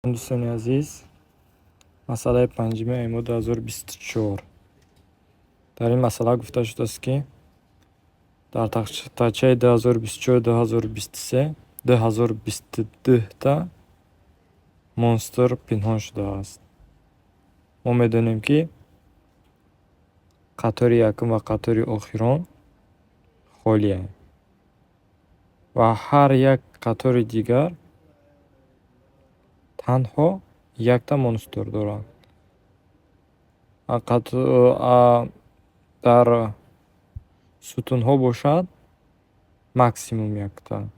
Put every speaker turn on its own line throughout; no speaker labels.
Дӯстони азиз, масъалаи панҷуми АИМО 2024. Дар ин масъала гуфта шудааст, ки дар тахтачаи 2024, 2023 2022-та монстр пинҳон шудааст. Мо медонем, ки қатори якум ва қатори охирон холианд ва ҳар як қатори дигар танҳо якта монстр дорад. Дар сутунҳо бошад, максимум якта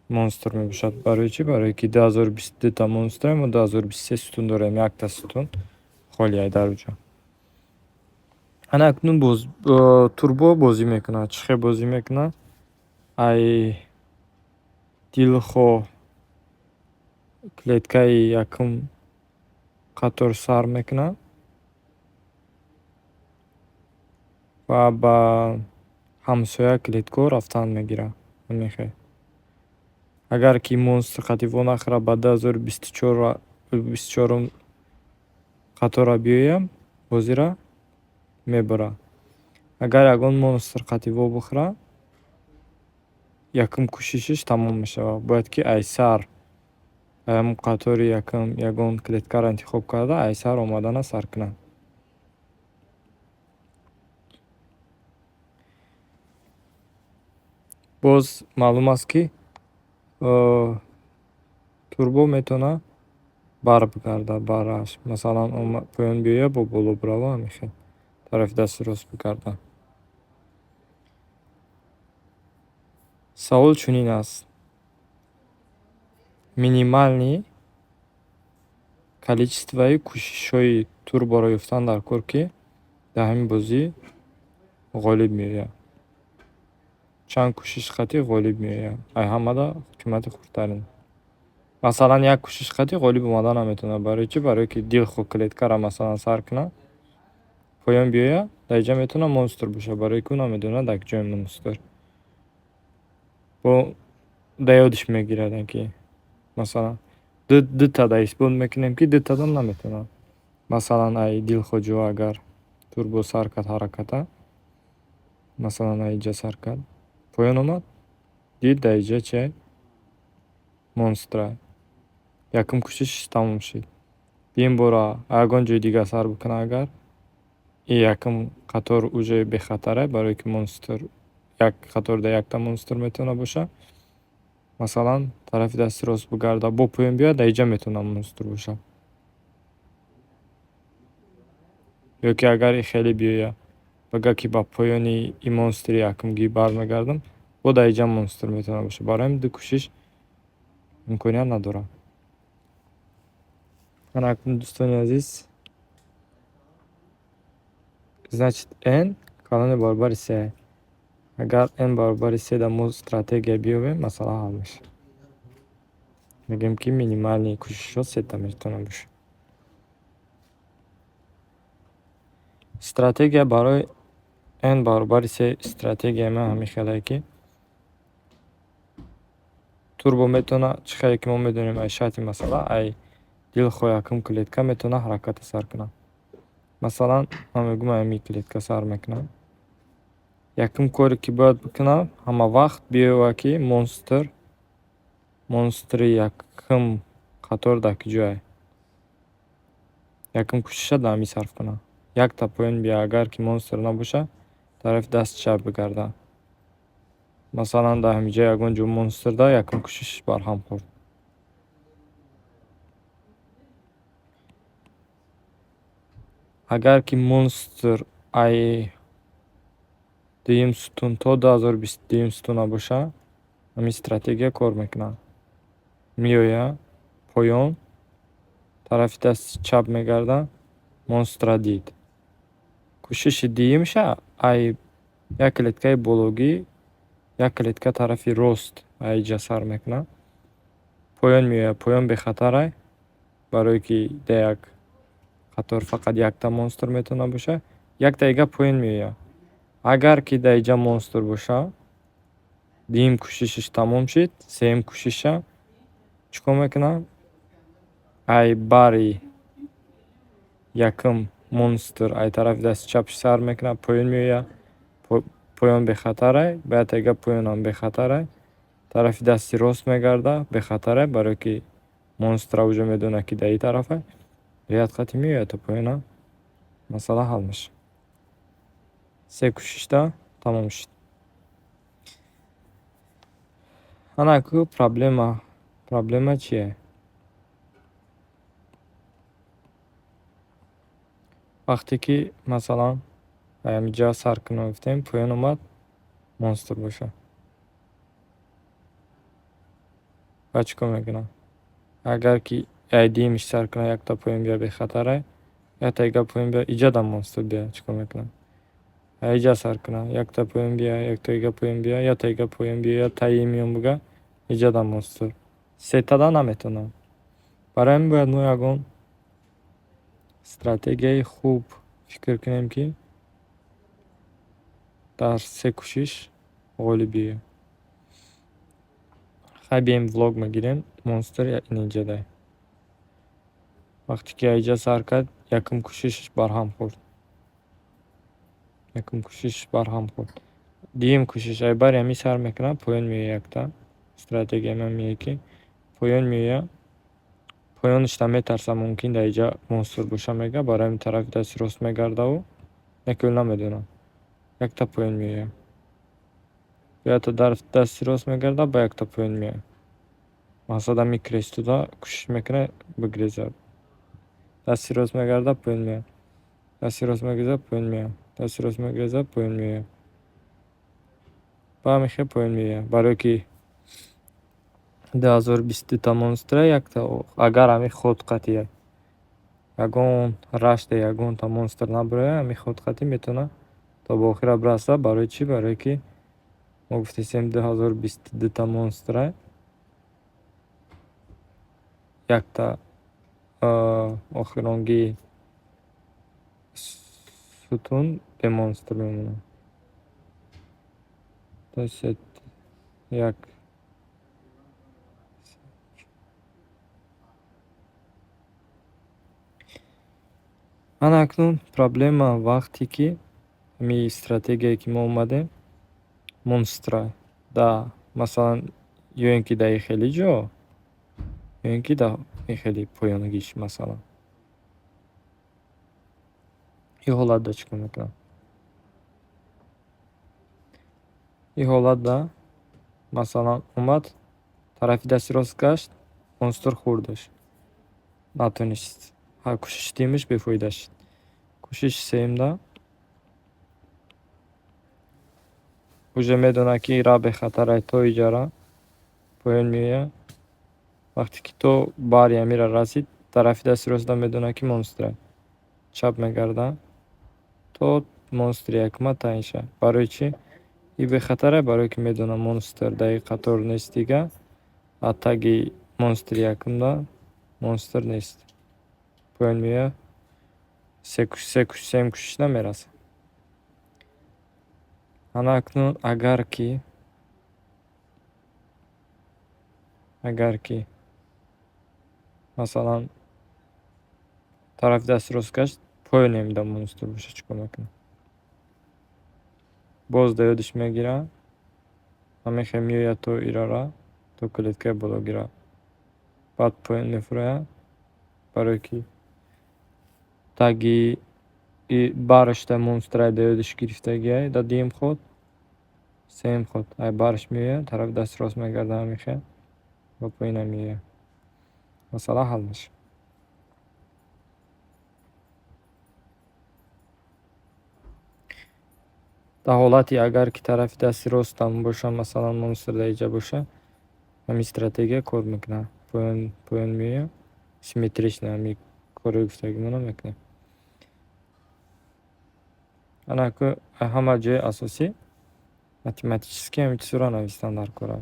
монстр мебошад. Барои чӣ? Барое ки 2022-та монстр, мо 2023 сутун дорем, якта сутун холия дар уҷо. Ана акнун боз турбо бозӣ мекунад. Чӣ хел бозӣ мекунад? Ай дилхоҳ клеткаи якум қатор сар мекунад ва ба ҳамсоя клеткаҳо рафтан мегирад. Мехоҳед. Агар ки монстр қати во нахӯрад, ба 2024-ум қаторра биёяд, бозиро мебарад. Агар ягон монстр қати во бихӯрад, якум кӯшишаш тамом мешавад. Бояд ки айсар ҳамон қатори якум ягон клеткаро интихоб карда, айсар омадана сар кунад. Боз маълум аст, ки турбо метавонад баргардад бараш. Масалан, поён биёяд, бо боло бирава, ҳамин хел тарафи дасти рост бигардад. Савол чунин аст: минимальный количествои кӯшишҳои турборо ёфтан дар кор, ки дар ҳамин бозӣ ғолиб меояд. Чанд кӯшиш қатӣ ғолиб меояд? Ай ҳамада қимати хурдтарин. Масалан, як кӯшиш қатӣ ғолиб омада наметавонад. Барои чӣ? Барое ки дилхоҳ клеткаро, масалан, сар кунад, поён биёяд, дар инҷа метавонад монстр бошад, барое ки ӯ намедонад, дар куҷое монстр. Бо да ёдаш мегирад, ки масалан дутада исбот мекунем, ки дутадам наметавонад. Масалан, ай дилхоҳ ҷо агар турбо сар кард ҳараката, масалан, ай инҷа сар кард, поён омад, дид, дар инҷа чи монстра. Якум кӯшишаш тамом шуд. Дуюм бора ягон ҷои дигар сар бикунад, агар и якум қатор уже бехатара, барое ки монстр як қаторда якта монстр метавонад бошад. Масалан, тарафи дасти рост бигарда, бо поён биёяд, дар инҷа метавонад монстр бошад. Ё ки агар и хеле биёяд, бигӯяд, ки ба поёни и монстри якумгӣ бармегардам, бо дар инҷа монстр метавонад бошад. Барои ҳамин ду кӯшиш имконият надорад. Ана акнун, дӯстони азиз, значит, n калони баробари се. Агар n баробари се да мо стратегия биёбем, масъала ҳал мешавад. Мегӯем, ки минимальный кӯшишҳо сета метавонад бошад. Стратегия барои n баробари се, стратегияи ман ҳамин хелае, ки турбо метавонад, чӣ хеле ки мо медонем, ай шарти масъала, ай дилхоҳ якум клетка метавонад ҳараката сар кунад. Масалан, ман мегӯям, ҳамин клетка сар мекунам. Якум коре, ки бояд бикунам, ҳама вақт биёвад, ки монстри якум қатор дар куҷое. Якум кӯшиша дар ҳамин сарф кунам. Якта поён биёяд, агар ки монстр набошад, тарафи дасти чап бигарда. Масалан, дар ҳамин ҷо ягон ҷо монстр да, якум кӯшишаш барҳам хӯрд. Агар ки монстр ай дуюм сутун то 2022-юм сутун набошад, ҳамин стратегия кор мекунад. Меояд поён, тарафи дасти чап мегардад, монстра дид. Кӯшиши дуюмша ай як клеткаи бологӣ, як клетка тарафи рост, ай инҷа сар мекунад. Поён меояд, поён бехатарай, барое ки дар як қатор фақат якта монстр метавонад бошад. Якта дига поён меояд. Агар ки дар инҷа монстр бошад, дуюм кӯшишаш тамом шуд, сеюм кӯшиша Чӣ кор мекунад? Ай бари якум монстр ай тарафи дасти чапш сар мекунад, поён меояд, поён бехатарай, ба ятага поёнам бехатарай, тарафи дасти рост мегардад, бехатарай, барое ки монстра уже медонад, ки дар ин тарафай, ряд қати меояд то поёна, масъала ҳал мешавад. Се кӯшишда тамом шуд. Ана ку проблема, проблема чие? Вақте ки, масалан, ҳаминҷа сар кунам гуфтем, поён омад, монстр бошад. Баъд чӣ кор мекунам? Агар ки айдиимш сар кунад, якта поён биёяд, бехатарай, якта дига поён биёяд, иҷадам монстр биёяд, чӣ кор мекунам? Иҷа сар кунад, якта поён биёяд, якта дига поён биёяд, якта дига поён биёяд, таи миён буга, иҷадам монстр. Сетада наметавонам. Барои ҳамин бояд мо ягон стратегияи хуб фикр кунем, ки дар се кӯшиш ғолиб биёем. Хай, биёем, влог мегирем, монстр инҷадай. Вақте ки аиҷа сар кард, якум кӯшишаш барҳам хӯрд. Якум кӯшишаш барҳам хӯрд. Дуюм кӯшиш ай бари ҳамин сар мекунад, поён меояд якта. Стратегияи ман меояд, ки поён меояд, поёнашда метарсад, мумкин дар иҷа монстр боша, мега, барои ҳамин тарафи дасти рост мегардаву, не ки ӯ намедонад. Якта поён меояд. Якта дасти рост мегардад, ба якта поён меояд. Мақсад, ҳамин крестода кӯшиш мекунад бигрезад. Дасти рост мегардад, поён меояд. Дасти рост мегрезад, поён меояд. Дасти рост мегрезад, поён меояд. Ба ҳамин хел поён меояд. Барое ки 2022та монстра якта, агар ҳамин ход қатъи ягон рашда ягонта монстр набарояд, ҳамин ход қатъи метавонад то ба охира бирасад. Барои чӣ? Барое ки мо гуфтесем, 2022та монстра, якта охиронгии сутун бе монстр мемонад. То се, як. Ана акнун проблема, вақте ки ҳамин стратегияе ки мо омадем, монстра да, масалан, ё ин ки дар ин хели ҷо, ё ин ки дар ин хели поёнгиш, масалан. Ин ҳолатда чӣ кор мекунам? Ин ҳолатда, масалан, омад, тарафи дасти рост гашт, монстр хӯрдаш. Натонист. Кӯшиши дуюмаш бефоида шуд. Кӯшиши сеюмда уже медонад, ки раҳ бехатарай, то иҷара поён меояд. Вақте ки то бари ҳамира расид, тарафи дасти ростда медонад, ки монстра. Чап мегардад, то монстри якума таъин шавад. Барои чӣ? Ин бехатарай, барое ки медонад, монстр дар ин қатор нест дига, а таги монстри якумда монстр нест. Поён меояд, сеюм кӯшишда мерасад. Ана акнун агар ки масалан, тарафи дасти рост гашт, поёни ҳамида монстр бошад, чӣ кор мекунад? Боз да ёдиш мегирад, ҳамин хел меояд то ирара, то клеткаи бологира. Баъд поён мефурояд, барое ки таги барашда монстрай да ёдиш гирифтагиай дар дуюм ход. Сеюм ход ай бараш меояд, тарафи дасти рост мегардад, ҳамин хел ва поёнам меояд. Масъала ҳал мешавад. Дар ҳолате агар ки тарафи дасти ростам боша, масалан, монстр дар инҷа боша, ҳамин стратегия кор мекунад. Поён, поён меояд, симметрично ҳамин кори гуфтагимонро мекунем. Ана ку ҳама ҷои асосӣ математически ҳамин чизҳоро навистан дар кора.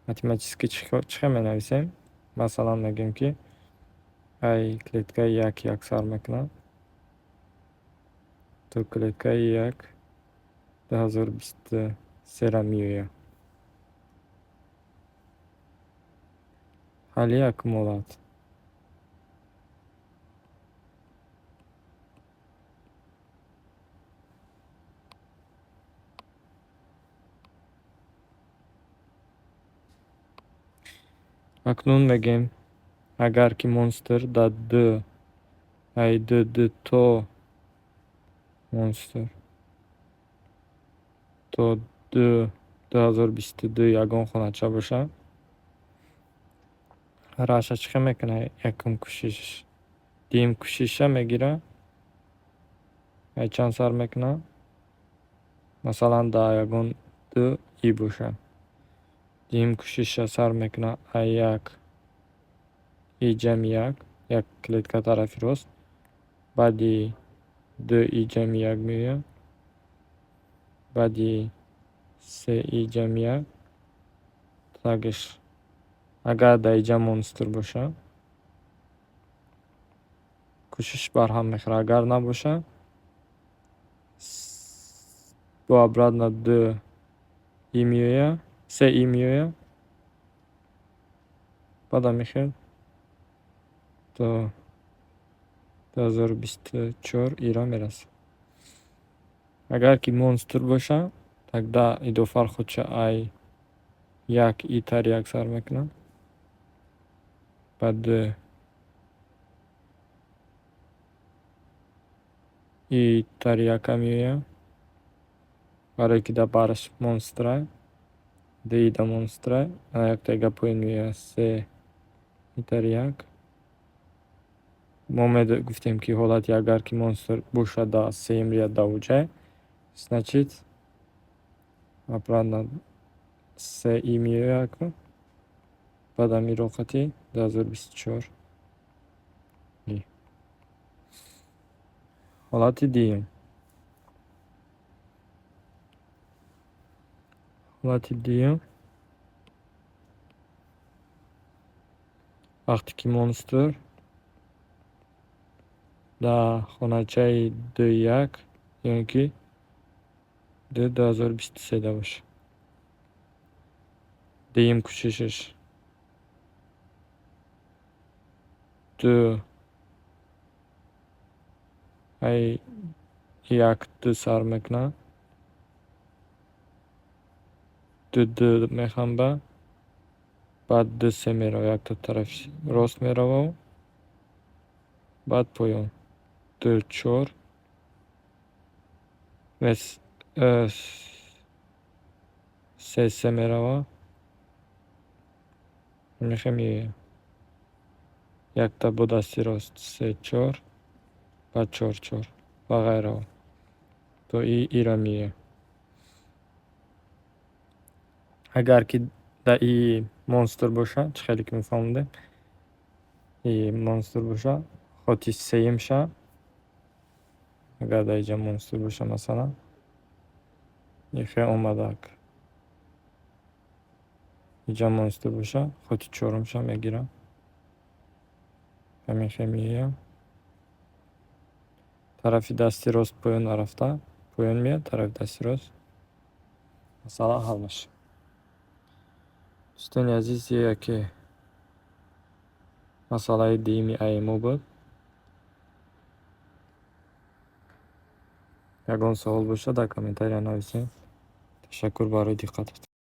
Математически чӣ хел менависем? Масалан, мегӯем, ки ай клеткаи як як сар мекунад то клеткаи як 2023-ра меояд. Ҳалли якум ҳолат. Акнун мегӯем, агар ки монстр дар д, ай д д то монстр то д 2022 ягон хонача боша, раша чӣ хел мекунад? Якум кӯшиш, дуюм кӯшиша мегира, ай чанд сар мекунад? Масалан, дар ягон д и боша, дуюм кӯшиша сар мекунад ай як и ҷамъи як, як клетка тарафи рост, баъди д и ҷамъи як меояд, баъди се и ҷамъи як тагаш. Агар дар инҷа монстр боша, кӯшиш барҳам мехӯрад, агар набоша, бо обратно д и меояд, се и меояд, баъд ҳамин хел то 2024 ира мерасад. Агар ки монстр боша, тогда идофар худша ай як и тари як сар мекунад, баъд д и тари яка меояд, барое ки дар бараш монстра, д и да монстра, яктаига поён меояд, се и тари як. Мо гуфтем, ки ҳолати агар ки монстр бошад дар сеюм ряд дар оҷай, значит, обратно се и меояд, баъд ҳамин роқати 2024 и. Ҳолати дуюм. Ҳолати дуюм, вақте ки монстр дар хоначаи д як ё ин ки д 2023 да бошад. Дуюм кӯшишаш ду ай як ду сар мекунад, ду д мехамба, баъд д се мерава, якта тарафи рост мерава, баъд поён д чор, се се мерава, мехе меояд, якта бо дасти рост се чор, баъд чор чор ва ғайраҳо то и ира меояд. Агар ки дар и монстр боша, чӣ хеле ки мефаҳмондем, и монстр боша, хоти сеюмша, агар дар инҷа монстр боша, масалан, ихе омадак, инҷа монстр боша, хоти чорумша мегирам, ҳамин меояд, тарафи дасти рост поён нарафта, поён меояд тарафи дасти рост, масъала ҳал мешавад. Дӯстони азиз, яке масъалаи дуюми АМО буд. Ягон савол бошад, дар комментария нависед. Ташаккур барои диққататон.